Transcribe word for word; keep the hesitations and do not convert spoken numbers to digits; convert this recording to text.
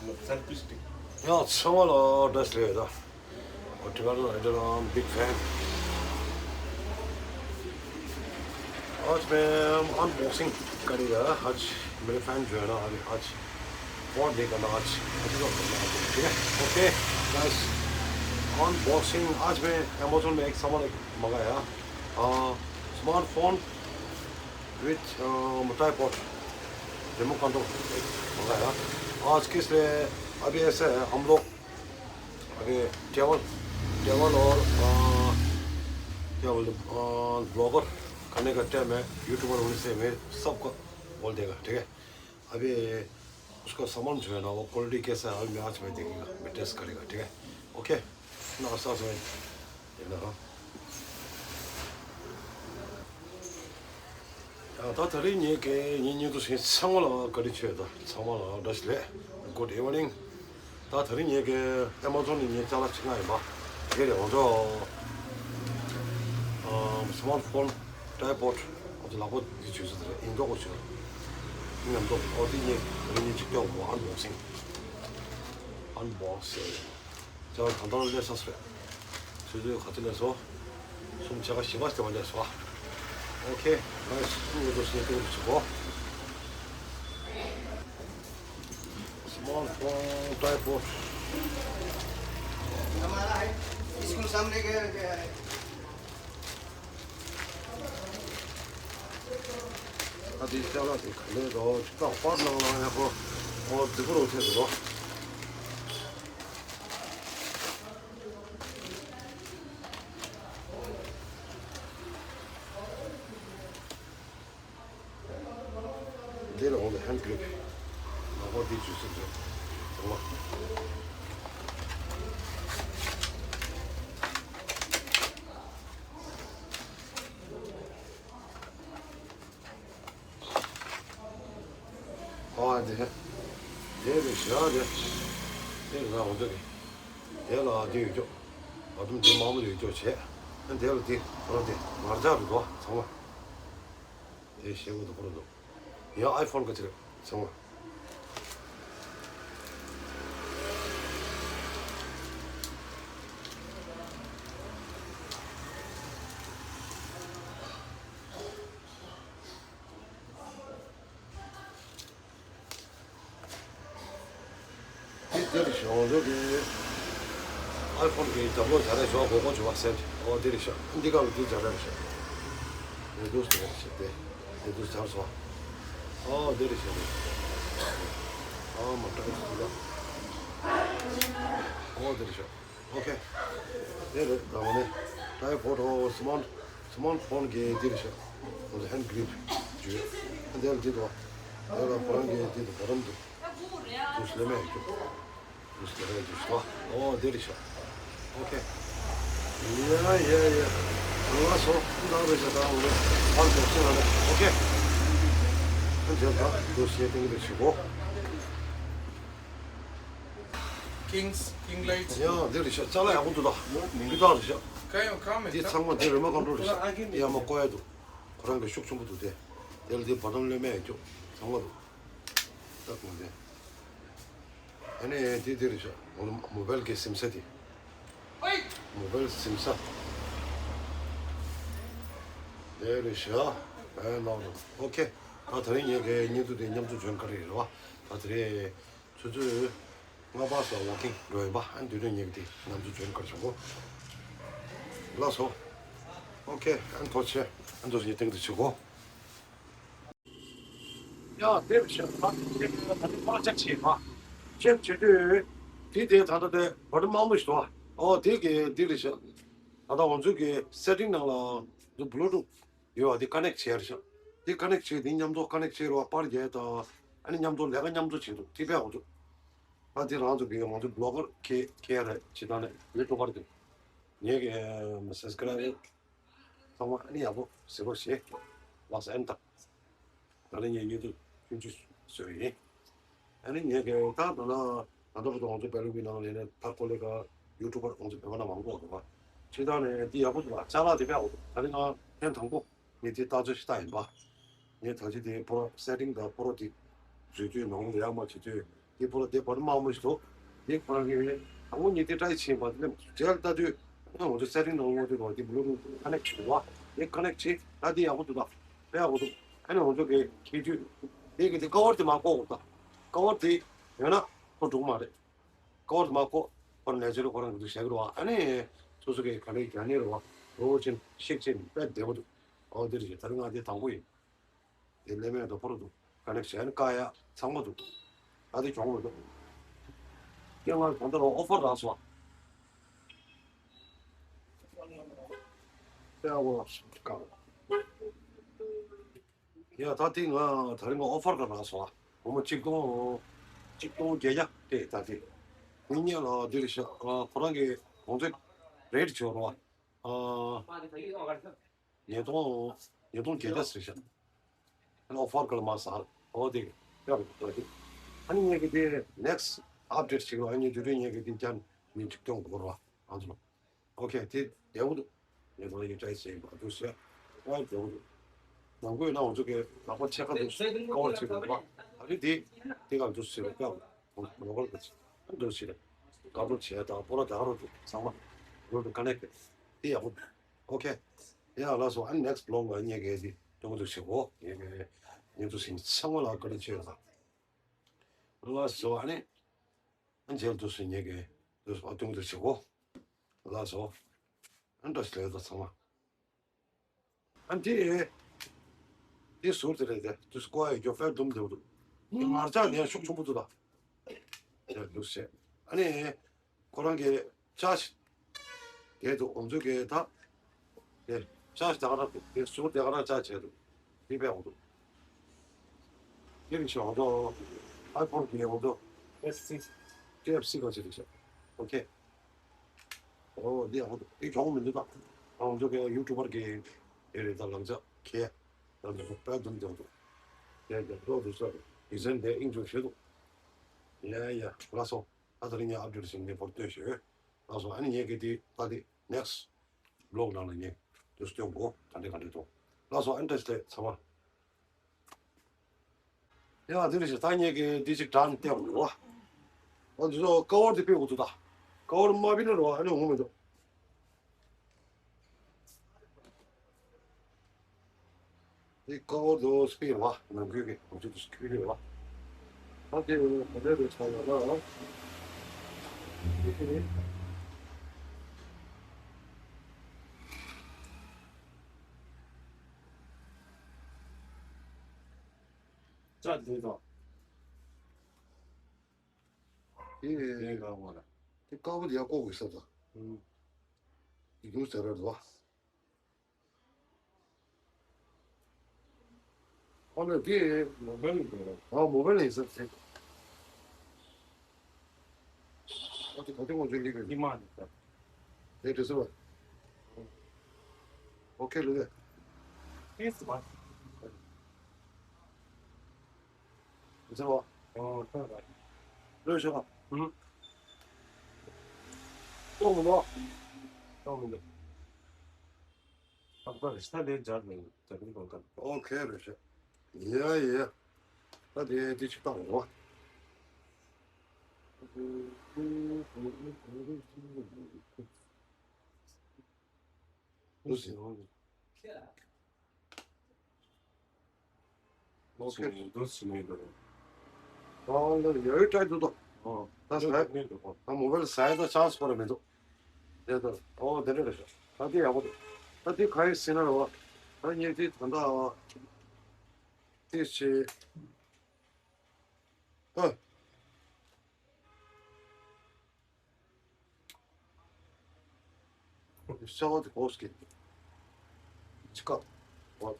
Selfie stick. ཡང་ཚང་མ་ལ་བཀྲ་ཤིས་བདེ་ལེགས། ཨོ་ཊི་ཝར་ལ་འདི་ལ་big fan. आज मैं अनबॉक्सिंग करेगा। आज मेरे फैन जो है ना, अभी आज बहुत नहीं करना आज। आज तो करना आज, ठीक है? Okay guys, unboxing. आज मैं अमेजोन में एक सामान एक मंगाया, smartphone with tripod, remote control मंगाया। आज किस लिए? अभी ऐसा है, हम लोग अभी ट्रैवल, ट्रैवल और अ, क्या बोलते, ब्लॉगर करने का टाइम है। यूट्यूबर होने से मैं सबको बोल देगा, ठीक है? अभी उसका सामान जो है ना, वो क्वालिटी कैसा है, अभी मैं आज मैं देखेगा, मैं टेस्ट करेगा, ठीक है? ओके, ना आस्ता आस्ता मैं देखना। ཡང་ད་དེ་རིང་ངེད་ཀྱི་ངེད་ཉིན་དུ་ཞིག་ཚང་མ་ལ་བཀའ་དྲིན་ཆེ། ད་ཚང་མ་ལ་བཀྲ་ཤིས་བདེ་ལེགས། Good evening. ད་དེ་རིང་ངེད་ཀྱི་ཨེ་མ་ཛོན་ནས་ངེད་ཅ་ལག་ཅིག་མངགས་ཡིན་པ། དེ་རེད། ང་ཚོ་ཨ་སི་མར་ཊི་ཕོན་ཊྲའི་པོཌ་ང་ཚོ་ལག་པ་འདི་བྱོས་ས་དེ་རེད། ཡིན་མདོག་གོ་བྱོས། ཡིན་མདོག་ཨོ་དེ་ངེད་དེ་རིང་ངེད་ཅིག་སྐྱོ་བོ་ཨན་བོག་སིང་། ཨན་བོག་སིང་། ཅ་ལག་གང་ལྟར་སླེབས་ས་སུ་རེད། ཚོད་ཚོད་ག་ཚོད་སླེབས་སོང་། སུམ་ཆ་ག་བཞི་པ་སྟེ་བ་སླེབས་སོང་། ཨོ་ཁེ། ནའི་སི། ངོ་སྤྲོད་བྱེད་དུས་ཆུ་གོ། སི་མར་ཊི་ཕོན་ཊྲའི་པོཌ། हमारा है, इसको सामने के, के ཨ་དེ་ཅ་ལག་དེ་ག་ལེར་རོ་ཅིག་ཏག་པར་ནང་ལ་ཡག་པོ། ཨོ་འདི་པོ་རོ་ཐེབས་རོ། འདི་ལ་འོང་ནས་ཧེན་གྷི་རིབ། ལག་པ་འདི་འཇུ་སྲིད་རེད། འོང་བ། ཨ་འདི། དེ་རེད་ཤག་དེ། དེ་རེད་ན་འོང་འདི་རེད། དེ་ལ་འདི་ཡོད་ཀྱོག་ཨ་དུམ་འདི་མང་པོ་ཡོད་ཀྱོག་བྱས། ཨ་དེ་ལ་འདི་ཁོ་རང་འདི་ངར་ལྕགས་རེད་དོ་ཚང་མ། དེ་ཞེ་པོ་འདུག་ཁོ་རང་འདུག་ཡང་ཨའི་ཕོན་ག་ཚོད་རེད་ཚང་མ། དེ་འདིར་ཞོག་འདུག་གི་ཨའི་ཕོན་གྱི་རྒྱབ་ལོགས་སྦྱར་ནས་ཞོག་གོ་གོ་བྱུང་བ་སེམས། ཨོ་འདིར་ཞོག་འདི་ག་ལ་འདི་སྦྱར་ར་ཞོག་འདི་འདུག་སེ་ཞིག་སྟེ། འདི་འདུག་སྦྱར་སོང་། ཨོ་འདིར་ཞོག་འདི། ཨོ་མ་ཏྲ་ཞིག་འདུག་ཨོ་འདིར་ཞོག་ཨོ་ཁེ། དེ་རེད། ད་འོ་ནས་ཊའི་པོཌ་ཨོ་སི་མར་ཊི་སི་མར་ཊི་ཕོན་གྱི་འདི་རེད་ཤག་ང་ཚོ་ཧེན་གྷི་རིབ་བརྗོད། དེ་ལ་འདི་དོ། དེ་ལ་ཁོ་རང་གི་འདི་དོ་ག་རམ་དུ། དུ་སི་ལེ་མེ་ཡོད། དུ་སི་ལེ་མེ་ཡོད་ཤག་ཨོ་འདི་རེད་ཤག་ཨོ་ཁེ། ཡ་ཡ་ཡ། ང་ཚོ་འདང་རེད་ཤག་ད་འོ་ནས་ཕར་འགྲོ་ཤག་ལ་ནས། ཨོ་ཁེ། ཨ་འདི་ལ་དུ་སི་ཡ་ཏིང་རེད་ཤག་གོ། Kings, King Lights. ཡང་འདི་རེད་ཤག་ཅ་ལག་ཡག་པོ་འདུག་ད། མི་དག་རེད་ཤག་ག་ཡོང་ག་མེད་འདི་ཚང་མ་འདི་རི་མོ་ཀོན་ཊྲོལ་རེད་ཤག་འདི་ཡ་མ་བཀོལ་ཡ་འདུག་ཁོ་རང་གི་ཤུགས་ཆེན་པོ་འདུག་དེ། དེ་ལ་འདི་བ་དམ་ལོན་མེད་ཡ་ཀྱོག་ཚང་མ་འདུག་ད་གོང་དེ། ཨ་ནི་འདི་འདི་རེད་ཤག་མོ་བལ་གྱི་སིམ་ས་དེ། མོ་བལ་སིམ་ས། དེ་རེད་ཤག་ཨ་ནོ་རེད། ཨོ་ཁེ། ད་དེ་རིང་ངེད་ཀྱི་བརྙན་ཐུང་དེ་མཉམ་དུ་འཇོན་ག་རེ་རེད་བ། ད་དེ་རེད། ཆུ་ཚོད་ལྔ་པ་སོགས་ཝོག་ཀིང་འགྲོ་ཡིན་པ། ཨ་འདི་དུས་ངེད་ཀྱི་དེ་ནམ་ཚོད་འཇོན་དཀར་བྱུང་གོ། ལགས་སོ། ཨོ་ཁེ། ཨ་ཐོག་ཆེ། ཨ་འདུག་སེ་སྟེང་དུ་ཆུ་གོ། ཡ་དེ་རེད་ཤག་ད་དེ་ད་དེ་པར་ཆག་བྱེད་པ། ཅེམ་བྱེད་དུས་དེ་དེ་ད་ལྟ་དེ་བར་དུ་དམར་མོ་ཞིག་འདུག་ཨོ་དེ་གི་དེ་རེད་ཤག་ད་ལྟ་ང་ཚོའི་གི་སེ་ཊིང་ནང་ལ་འདུག་བྷུ་ལུ་ཊུཐ་ཡོད་པ་དེ་ཀ་ནེག་བྱེད་ཡ་རེད་ཤག་དེ་ཀ་ནེག་བྱེད་དེ་མཉམ་དུ་ཀ་ནེག་བྱེད་རོགས་པར་རྒྱག་དང་། ཨ་ནི་མཉམ་དུ་ལས་ཀ་མཉམ་དུ་བྱེད་འདུག་དེ་དཔེ་ཡག་པོ་འདུག་ཨ་དེ་རང་ཚོ་གི་ང་ཚོ་བྷི་ལོག་གར་ཁེ་ཁེ་རེད་ཅེས་དང་ནས་ཡུ་ཊུབ་པར་དེ་ངེད་ཀྱི་སབ་སི་ཀ་རའིབ་ཚང་མ་ཨ་ནི་ཡག་པོ་གཟིགས་རོགས་བྱེད། ལགས་སོ། ཨ་ནི་ད་ད་ནི་ངས་ཉིན་དུ་ཆུང་ཆུང་བཟོས་ཡིན། ཨ་ནི་ངས་ཀྱི་ད་ད་ལ་ད་ལྟ་བར་དུ་ང་ཚོ་བེ་ལུ་བི་ནང་ལས་ནས་ད་ཀོ་ལེ་ག་ཡུ་ཊུབ་པར་ང་ཚོ་བོད་པ་ནང་མང་པོ་འདུག་པ། ཅི་ད་ནས་འདི་ཡག་པོ་འདུག་པ། ཅ་ལག་དེ་དཔེ་ཡག་པོ་འདུག་ད་ནི་ང་ཐེངས་དང་པོ་ངས་དེ་ལྟ་ཚུལ་ཞིག་ལྟ་ཡིན་པ། ངས་ད་ཅི་དེ་པོ་རོ་སེ་ཊིང་དང་པོ་རོ་དེ་བཟོས་དུས་ནང་ལ་ཡག་མ་བྱེད་དུས། དེ་པོ་ལ་དེ་བར་མང་པོ་ཞིག་འདུག་དེ་ཁོ་རང་གི་དང་པོ་ཉིད་དེ་try་བྱེད་པ་དེ་ལས་འབྲེལ་ལྟ་དུས་ང་ཚོ་setting་ནང་ལོགས་དེ་ལོགས་དེ་Bluetooth་connect་བྱེད་དགོས་པ། དེ་connect་བྱེད་ད་དེ་ཡག་པོ་འདུག་ད་དཔེ་ཡག་པོ་འདུག་ཨ་ནི་ང་ཚོ་གི་ཁྱེད་དུས་དེ་གི་དེ་cover་དེ་མ་བཀོག་དགོས་ད། cover་དེ་ཡོད་ན་ཁོ་འགྲོ་གི་མ་རེད། cover་དེ་མ་བཀོག་ཁོ་རང་ནས་ཚུར་ཁོ་རང་གི་འདུག་བྱ་གི་རེད་བ། ཨ་ནི་སོ་སོ་གི་ག་ལེ་རྒྱ་ནི་རེད་བ། ལོ་ཆེན་ཤེག་ཆེན་དཔེ་བདེ་པོ་འདུག་ཨོ་དེ་རེད། ད་རིང་ང་དེ་དང་པོ་ཡིན། དེ་ལས་མེད་དུ་ཕོར་དུ་ཀ་ནེག་ཤན་བཀག་ཡ་ཚང་མ་འདུག་ད་དེ་གྱོང་མི་འདུག་སྐྱེ་ངར་གང་ལྟར་ཨོ་ཕར་རག་སོང་། ཨེ་ཨོ་ཀ་ཡ་ད་དེ་ང་ད་རིང་ཨོ་ཕར་ག་རག་སོང་། སྒོར་མོ་གཅིག་སྟོང་གཅིག་སྟོང་བརྒྱད་བརྒྱ་སྟེ་ད་དེ་ངེད་གཉིས་ལ་འདི་རེད་ཤག་ཁོ་རང་གི་གོང་ཚད་རེད་བྱོས་རོགས། ཉིས་སྟོང་ཉིས་སྟོང་བརྒྱད་བརྒྱ་ཟེར་ཤག་ཨ་ནི་ཨོ་ཕར་ག་ལ་མ་ཟ་ཨོ་དེ་ཡག་རེད་དེ། ཨ་ནི་ངས་གི་དེ་next update་ཞིག་ལ་ཨ་ནི་དུས་རིང་ངས་གི་དེ་ཀྱང་མི་འགྲིག་སྟོང་གོ་ར་ཨང་ཚོ། ཨོ་ཁེ་དེ་བདེ་བོ་འདུག་ངས་ཁོ་རང་གི་try་བྱས་པ་འདུག་ཟེར། ཨ་བདེ་བོ་འདུག་ནང་ཁུལ་ན་ང་ཚོ་གི་ལག་པ་ཕྱེད་ཀ་འདུག་ཀ་བར་བྱེད་དགོས་པ། ཨ་ནི་དེ་དེ་ག་འདུག་ཟེར་བ་ཀ་ལོ་གར་གི་འདུག་ཟེར། དཀར་པོ་བྱས་དང་པོ་ལ་དགའ་རོགས་འདུག་ཚང་མ་ལོ་འདུག་ག་ནས་གི་དེ་ཡག་པོ་འདུག་ཨོ་ཁེ། ཡ་ལགས་སོ། ཨ་ནི་next vlog་ལ་ངས་གལ་ཏེ་སྟོན་གྱི་འདུག་ཞེ་གོ་ངས་གལ་ངས་འདུག་ཟིན་ཚང་མ་ལ་བཀའ་དྲིན་ཆེ་ཡོད་ལ། ལགས་སོ། ཨ་ནི་ཨ་མཇལ་འདུག་ཟིན་ངས་གལ་འདུག་ཨ་སྟོན་གྱི་འདུག་ཞེ་གོ་ལགས་སོ། ཨ་འདྲ་ཞིག་ལས་ད་ཚང་མ་ཨ་འདི་འདི་ཟུར་དེ་རེད་དེ་དུས་སྐོར་ཡ་རྒྱོ་ཕེར་དུམ་དེ་བ་འདུག་ངར་ལྕགས་ནས་ཤུགས་ཆེན་པོ་འདུག་ད། ཡ་འདུག་ཟེར། ཨ་ནི། ཁོ་རང་གི་ཅཱར་ཇི་དེ་དུ་ཨོ་ཚོད་ཀྱི་ད་དེ་ཅཱར་ཇི་དེ་ག་རང་དེ་ཟུར་དེ་ག་རང་ཅཱར་ཇི་བྱས་འདུག་དེ་བས་འོང་འདུག་དེ་རིང་ཞིག་ཨོ་ཚོ་ཨའི་ཕོན་གྱི་ཨོ་ཚོ་ཨེཕ་སི་ཀེ་ཨེཕ་སི་ག་ཚོད་རེད་ཤག་ཨོ་ཁེ། ཨོ་དེ་ཡག་པོ་འདུག་དེ་གྱོང་མི་འདུག་ད་ཨོ་ཚོ་གི་ཡུ་ཊུབ་པར་གྱི་དེ་རེད། ད་ལམ་ཆ་ཁེ་ལམ་ཆ་ཁོ་པད་དུམ་དེ་འོང་འདུག་དེ་དེ་ལོ་དུ་ཚོ་ཡི་ཟན་དེ་ཨིན་ཇོ་བྱེད་འདུག་ཡ་ཡ་ལགས་སོ། ད་དེ་རིང་ངས་ཨབ་ཌེཊ་ཞིག་ངས་བོར་སྟོན་ཞུ། ལགས་སོ། ཨ་ནི་ངས་གི་དེ་ད་དེ་next vlog་ནང་ལ་ངས་དུས་སྟོན་གོ་ག་འདྲ་ག་འདྲ་འདུག་ལགས་སོ། ཨ་འདྲ་ཞིག་ལས་ཚང་མ། ཡ་དེ་རེད་ཤག་ད་ངས་གི་དེ་ཅིག་དྲན་བལྟས་འོང་རོ། ཨ་འདི་ཚོ་ཀ་བར་དེ་ཕེབས་འོང་འདུག་ད་ཀ་བར་མ་ཕེབས་ན་རོ་ཨ་ནི་འོང་མི་འདུག་དེ་ཀ་བར་དུ་སྤེལ་བ་ནང་ཁུལ་གྱི་ཁོང་ཚོས་དུ་སྐྱོད་ཡོད་བ། ད་དེ་ག་འདྲ་རེད་ཆགས་ཡོད་ན། ཅག་དེ་དང་། དེ་དེ་ག་བ་ལ། དེ་ཀ་བར་ཡག་པོ་གི་ས་དང་། ཨུམ། ཡིག་ཟེར་ར་རེད་བ། ཨ་ལས་དེ་མོ་བེལ་ཡིན་པས། ཨ་མོ་བེལ་ཡིན་ས་དེ། ཨ་དེ་ག་དེ་ངོ་ཆོད་ལི་གི་ཉི་མ་ནི་ད། དེ་དྲི་ཟེར་བ། ཨོ་ཁེ་ལི་གི། ཨེ་སི་བ། དྲི་ཟེར་བ། ཨོ་ཁེ་བ། ལོས་ཤོག་ཨ། ཨུ། ཏོག་མི་འདུག་ཏོག་མི་འདུག་ཨ་པ་རེ་ས་ལེ་ཇར་ནི་ཇར་ནི་གོང་ཀ། ཨོ་ཁེ་རེད་ཤག་ཡ་ཡ། ད་དེ་དེ་ཅིག་བཏང་རོགས། ཨོ་ཁེ། འདུག་སེ་མི་འདུག་ཨང་ལ་ཡོད་ཀྲའི་འདུག་དོ། ཨོ། ད་ཟ། མི་འདུག་ཨོ། ད་མོ་བེལ་ཟ་ཡ་ད་ཆང་སི་པོ་ར་མི་འདུག་དེ་ད། ཨོ་དེ་འདྲ་རེད་ཤག་ད་དེ་ཡག་པོ་འདུག་ད་དེ་ག་ཡི་སེ་ན་རེད་བ། ད་ངས་དེ་ད་ད། དེ་ཆེ། ཨ། ཤ་བ་དེ་གོ་སྐད། ཅི་ཀ་བ།